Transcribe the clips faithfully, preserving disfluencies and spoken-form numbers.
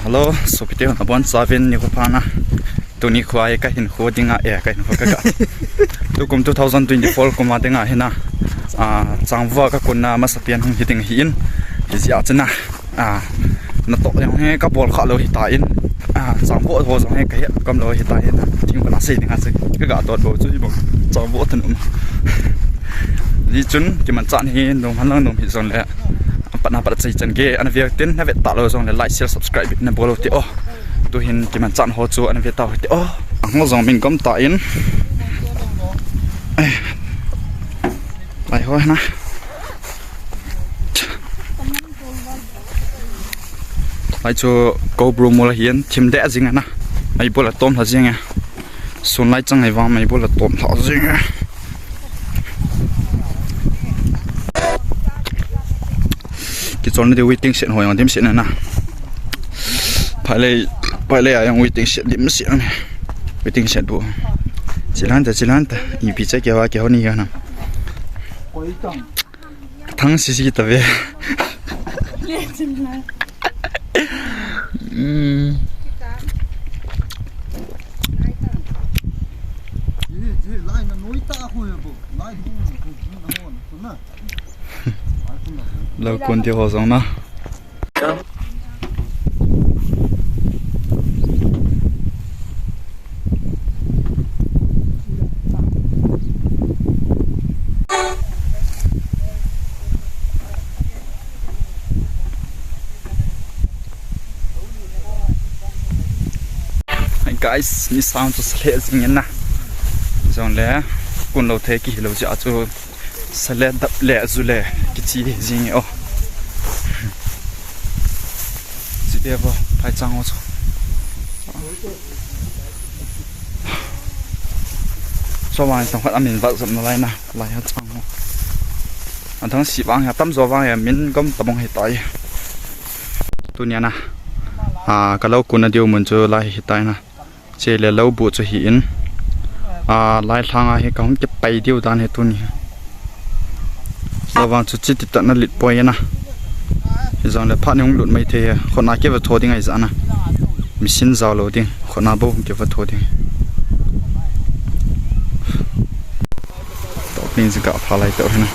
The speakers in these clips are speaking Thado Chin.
Hello, sopite ho nabonchauvin nikho pha na. Tuni kho hi kahinkho dinga, eh, kahinkho kaga. Tukum two thousand twenty-four kum a dinga hina. Ah, changvoh a kakunna masapen hung hi ding ahin. Hijeh a chun a, ah, natoh jong hi kabol khalou hitan. Ah, changvoh ho jong hi kahet kamlou hitan. Thingkona sei dinga chu kaga tot bou chu hibang. Changvoh thanum. Hijeh chun kimanchah hi nom henlang nom hih jongle. Apatna pat achai chan gei ana ve tin, na vet talou jongle like, share, subscribe na bol u hite o. Tuhin kimanchah ho chu ana ve tau hite o. Ahung jong min gom tan. Eh. Lai ho na. Lai chu GoPro mol ahin thim deh jing ana. Meibol atom lha jing e. Sun lai chang ahivang meibol atom lha jing e. Kicholna diu waiting shed ho jong dimset na. Phailei, phailei a jong waiting shed dimset na. Waiting shed bu. Chilanta, chilanta. Ipi cha keiho, keiho ni jong na. Thang sisi ta ve. Hmm. Lou kun ti ho jong na. Hi guys, ni sound chu sale jing in na. Jongle, kun lou thei kihilou jeh a chu. Sale dap le, ju le, kichi jing e o. Chi be vo, phai chang ho chu. Chuvang tong khat amin vat jom nalai na, lai ha chang ho. Adang si vang hi, atam jo vang hi, min gom tabang hitai. Tunia na, a, ka lou kun na diu mun chu lai hitai na. Chule lou bu chu hi in. A, lai lhang a hi kahung kipai diu dan hi tuni. Lou vang chu chiti tah na lit poi na. Hijongle phat ni hung lut mai thei hi. Khut na kiva tho ding ahi jeh na. Machine jao lou ding. Khut na bou hung kiva tho ding. Topin jika phalai tau hi na.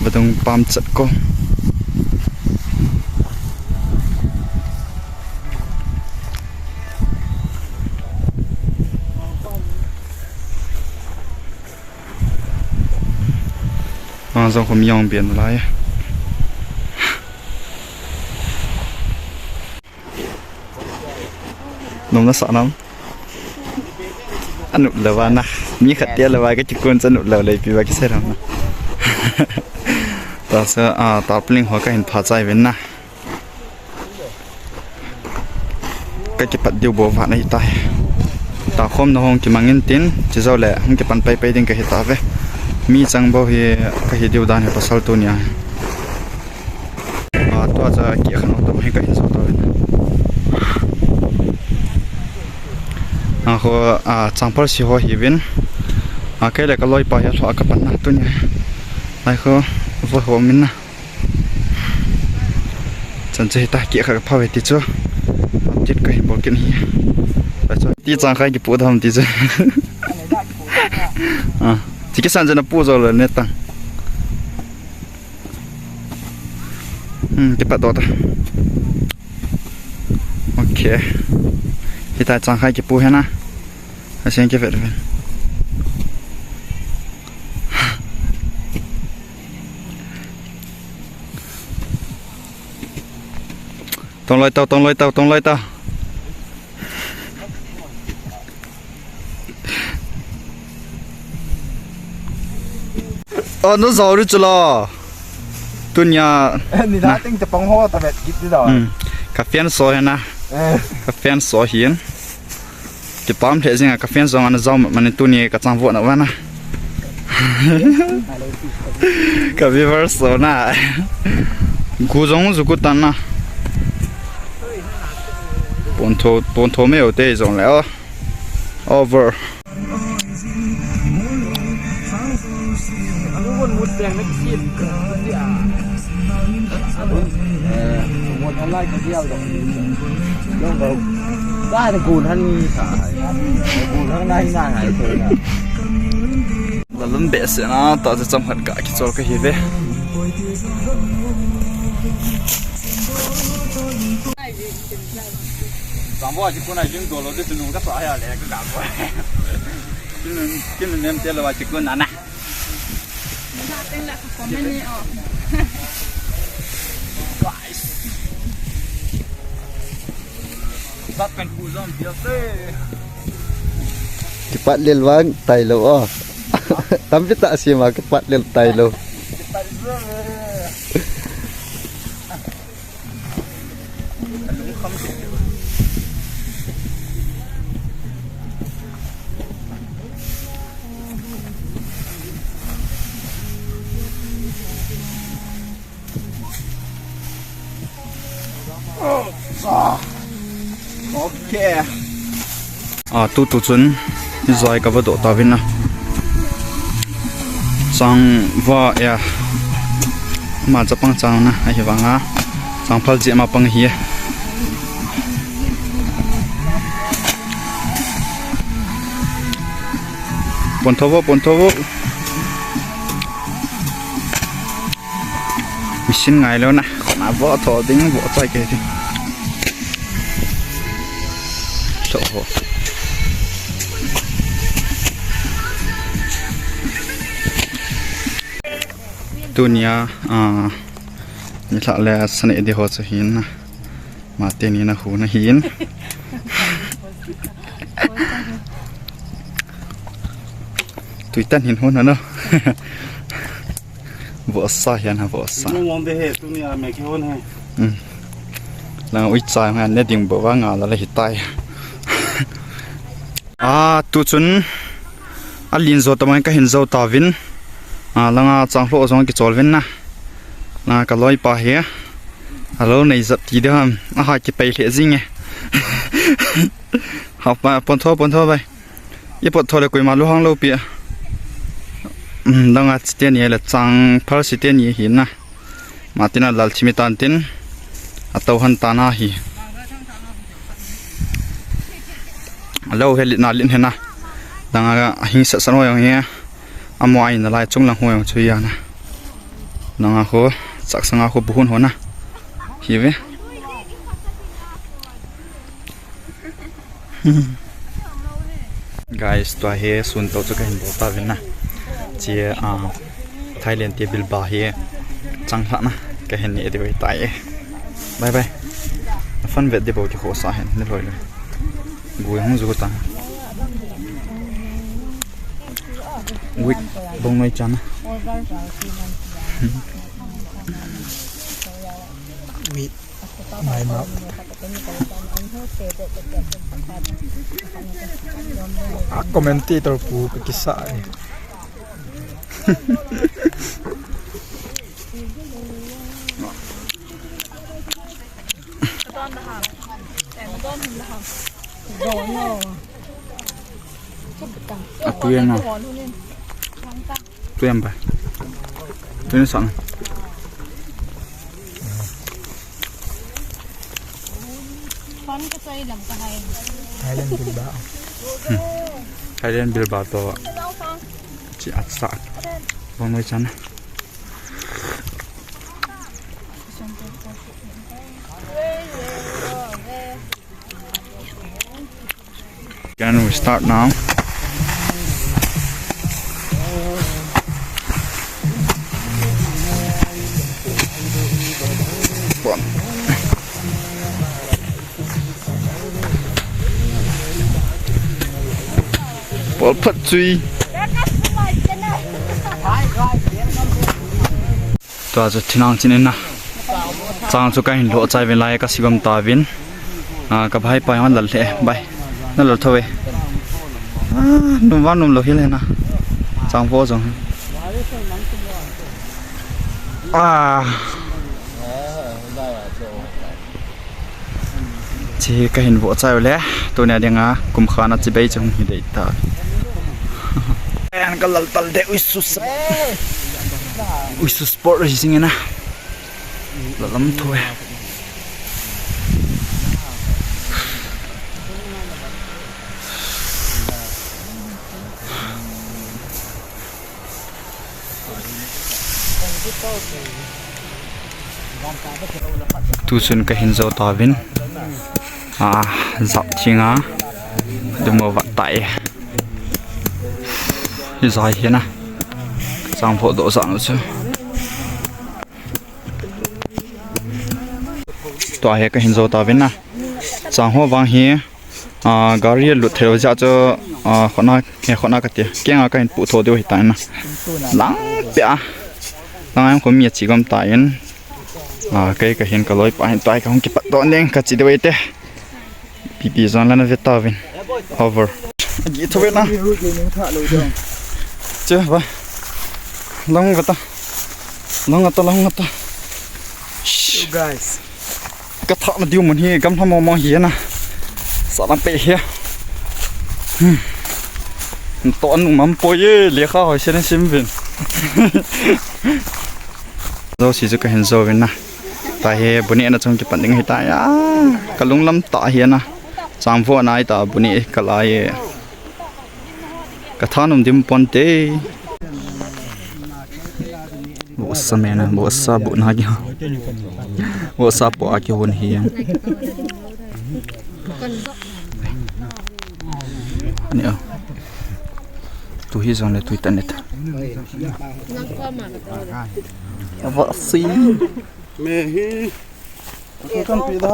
Vadung pam chat ko. Vang jong khum jong bian lai. Nom na sa nam. Anu lou va na. Mi khat tia lou va ka kikun cha nu lou lei pi va kisei ram na. Ta sa, a, tarpaulin ho kahin pha chai ven na. Ka kipat diu bou vat na hitai. Takhom na hung kimang in tin, chi jou le, hung kipan pai pai ding kahi tave. Mi chang bou hi, kahi diu dan hi pasal tunia. A, tua cha ki khan auto hi kahin jou tave. A, ho, a, changpal si ho hi vin. A, kei le ka loipa hi a lhoh a kapan na tunia. Ai ho, vo ho min na. Chan chu hita ki kha ka pha ve ti chu. Tit kahin bol kit hi. Ti chang khai kipu dam ti chu. A, ti kisan jan pu jo le ne ta. Hmm, kipat do ta. Okay. Hita chang khai kipu hena. Asen kivet ve. Tong loi tau, tong loi tau, tong loi tau. Oh, no zauri chulo. Tunia. Ni da ting te pang ho ta vet kit di da. Hmm. Ka fian so hena. Eh. Ka fian so hin. Kitam lheh jing a ka fian jong ana jao mani tuni ka chang vo na vana. Ka viewers so na. Gu jong ju gu tan na. Pon tho, pon tho me o te jong le o. Over. Lalum behseh na, tua chu chomkhat ga kichol kahi ve. Changvo a kikun a jing dolo de tunung ka sa ya le ka ga bo. Kin kin nem te lo a kikun na na. Guys. Zat pen pu zon dia se. Kipat lel vang tailou o. Tampi tah sima kipat lel tailou. Okay. A, tutu chun, hijai kava doh tauvin a. Changva, ya. Ama chapang chang na, ahivanga. Changphal jeh ma pang hi. Pon tho vo, pon tho vo. Machine ngai lou na. Kona vo tho ding vo chai ke ding. Tho ho. Tunia, a, nilhah le sa neh di ho chu hin na. Mate ni na hu na hin. Tui tan hin hon na no. Vohsa hian ha vohsa. Nung wang de he, tunia me ki hon he. Hmm. Lang ui chai nga ne ding bo va nga la le hitai. A, tu chun a lin zo tamai ka hin zo tauvin. A, langa chang hlo zong kichol vin na. Langa ka loi pa hi. A lo nei zat ti de ham. A ha ki pei hle zing e. Ha pa, pon tho, pon tho bai. I pot tho le koima lu hang lo pi a. Hmm, langa chi te ni le chang phal si te ni hi na. Matina lal chimi tan tin. A to han tan a hi. A lo he lin na lin he na. Langa a hing sa sa no yong hi. Amo ai na lai chung lang ho yong chu ya na. Langa ho, sak sanga ho bu hun ho na. Hi ve. Guys, tua hi sun to chu ka hin bol ta vin na. Chia, ah, Thailand te bilba hi chang hla na ka hin ni de tai. Bye bye. Fan vet de bo ki khosa hen ni loi loi. Gui hung zu ta. Wik bong noi chana. Wik. Mai mau. A commentator pu ka kisa e. A tu ya na. Tu em ba. Tu ni sang. Phone ka choi lam ka hai. Thailand bilba. Hmm. Thailand bilba to. Chi at sa. Bong noi chana. Can we start now? Bon. Bol phat chui. Tua chu thinang chin in na. Chang chu ka hin lo chai vin lai ka sigom ta vin. A, ka bhai pa hon lal he, bhai. Na lal tho ve. A, num va num lo hil he na. Chang vo jong. A. Chi ka hin vo chai le, tunia dinga kum khan a chi bei chung hi dei ta. An ka lal tal de, ui sus. Ui sus, sport racing na. La lam thu e. Tu chun kahin jou tauvin. A, jap thinga. Dumo vat tai. Hi jai hi na. Chang pho do sa nu chu. Tua hi kahin jou tauvin na. Chang ho vang hi. A, gari a lut thei jeh chu, a, khona, he khona kati. Kenga kahin pu tho diu hitan na. Lang pia. Lang ang ko mi a chi gam ta in. A, kei kahin kaloi pa hin tai kahung kipat doh ning kachi diu ite. Pipi jon lana ve tauvin. Over. Agi tho ve na. Che ba. Lang kata. Lang kata, lang kata. Shh. Guys. Ka thah na diu mun hi gamla mo mo hi na. Sa lang pe hi. Hmm. To anu mam po ye le kha hoi se na sim vin. Jou si chu kahin jou vin na. Tahi bu neh na chung kipan ding hi ta ya. Ka lunglam ta hi na. Chang vo na hi ta bu neh ka la ye. Ka thanom dim pon te. Vohsa mena, vohsa bu na ki. Vohsa po a kihon hi. Ani o. Tu hi jong le tu tan le ta. Vohsi. Me hi. Kan pi da.